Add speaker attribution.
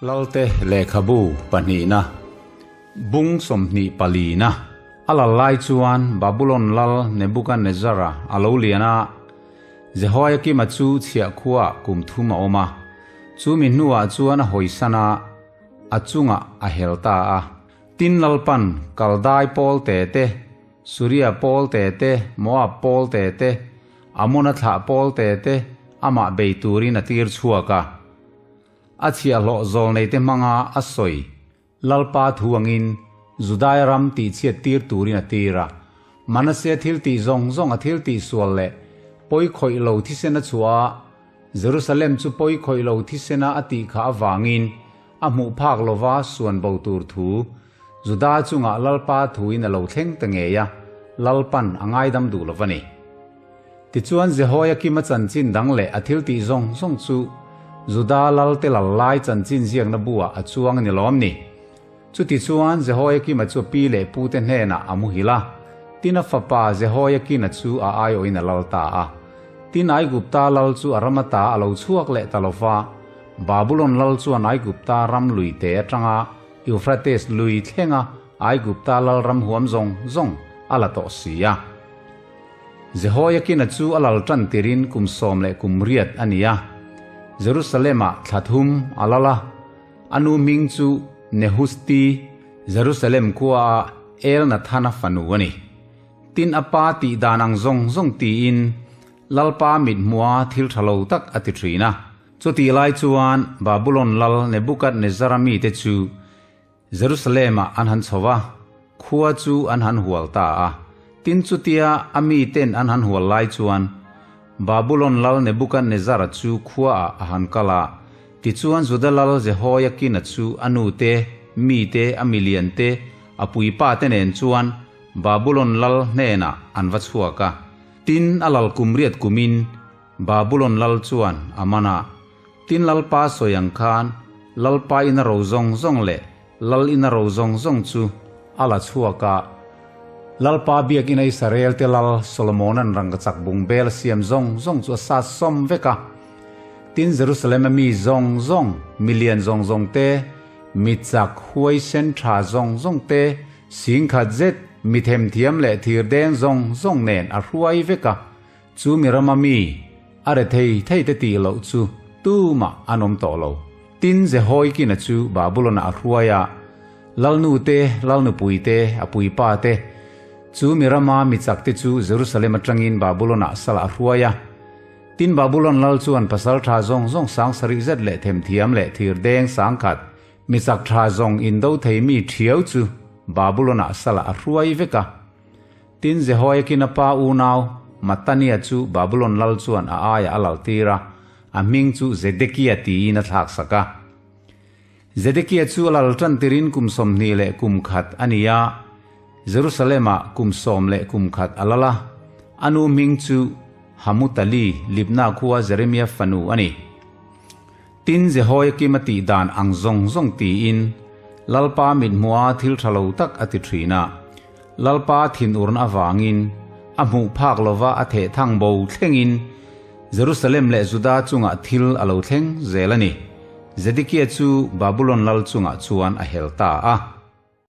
Speaker 1: Lalte lehkhabu pahnihna, bung 24 na a lal lai chuan Babulon lal Nebukanezzara a lo lian a, Jehoiakima chu chhiah khuaah kum thum a awm a, chumi hnuah chuan a hawisan a, a chungah a hel ta a. Tin Lalpan Kaldai pawl te te, Suria pawl te te, Moab pawl te te, Amona thlah pawl te te amah bei turin a tir chhuak a. A chhiahhlawh zawlneite hmanga a sawi Lalpa thu angin Judai ram tihchhiat tir turin a tir a. Manase thil tih zawng zawng a thil tih sual leh pawi khawih lo thisen a chhuah a, Jerusalem chu pawi khawih lo thisena a tih kha avangin a hmuh phak lova suan bo tur thu Juda chungah Lalpa thuin a lo thleng ta ngei a, Lalpan a ngaidam duh lo va ni. Tichuan Jehoiakim a chanchin dang leh a thil tih zawng zawng chu Juda lalte lal lai chanchin ziakna buah a chuang a ni lawm ni. Chutichuan Jehoiakima chu pi leh pute hnenah a muhil a, tin a fapa Jehoiakina chu a aiawhin a lal ta a. Tin Aigupta lal chu a ram ata a lo chhuak leh ta lo va, Babulon lal chuan Aigupta ram lui te atanga Euphrates lui thlenga Aigupta lal ram huam zawng zawng a la tawh si a. Jehoiakina chu a lal tan tirin kum 18 a ni a, Jerusalem-ah thla thum a lal a. A nu hming chu Nehusti, Jerusalem khuaah Elnathana fanu a ni. Tin a pa tih dan ang zawng zawng tiin Lalpa mithmua thil tha lo tak a ti thin a. Chutih lai chuan Babulon lal Nebukadnezzara mite chu Jerusalem-ah an han chho va, khua chu an han hual ta a. Tin chutia a miten an han hual lai chuan Babulon lal Nebukadnezzara chu khuaah a han kal a, tichuan Juda lal Jehoiakina chu a nute, mite, a miliante, a puipate nen chuan Babulon lal hnenah an va chhuak a. Tin a lal kum riat kumin Babulon lal chuan a man a. Tin Lalpa sawi ang khan Lalpa ina ro zawng zawng leh Lal ina ro zawng zawng chu a la chhuak a. Lalpa biakina Israel te lal Solomona'n rangkachak bungbel a siam zawng zawng chu a sat sawm vek a. Tin Jerusalem a mi zawng zawng, milian zawng zawng te, mi chak huaisen tha zawng zawng te, singkhat zet, mi themthiam leh thirdeng zawng zawng nen a hruai vek a. Chu mi rama mi a re thei thei te tih loh chu tumah an awm tawh lo. Tin Jehoiakina chu Babulon-ah a hruai a, Lalnu te, Lalnupui te, a puipa te, chu mi rama mi chak te chu Jerusalem atangin Babulon-ah salah a hruai a. Tin Babulon lal chuan pasal tha zawng zawng 7000 zet leh themthiam leh thirdeng 10,000 mi chak tha zawng indo thei mi thiau chu Babulon-ah salah a hruai vek a. Tin Jehoiakina pa unau Mattania chu Babulon lal chuan a aiah a lal tir a, a hming chu Zedekia tiin a thlak sak a. Zedekia chu a lal tan tirin kum 21 a ni a, Jerusalem-ah kum 11 a lal a. A nu hming chu Hamutali, Libna khua Jeremia fanu a ni. Tin Jehoiakim a tih dan ang zawng zawng tiin Lalpa mithmua thil tha lo tak a ti thin a. Lalpa thinurna avangin a hmuh phak lova a theh thang bo thlengin Jerusalem leh Juda chungah thil a lo thleng zel a ni. Zedekia chu Babulon lal chungah chuan a hel ta a.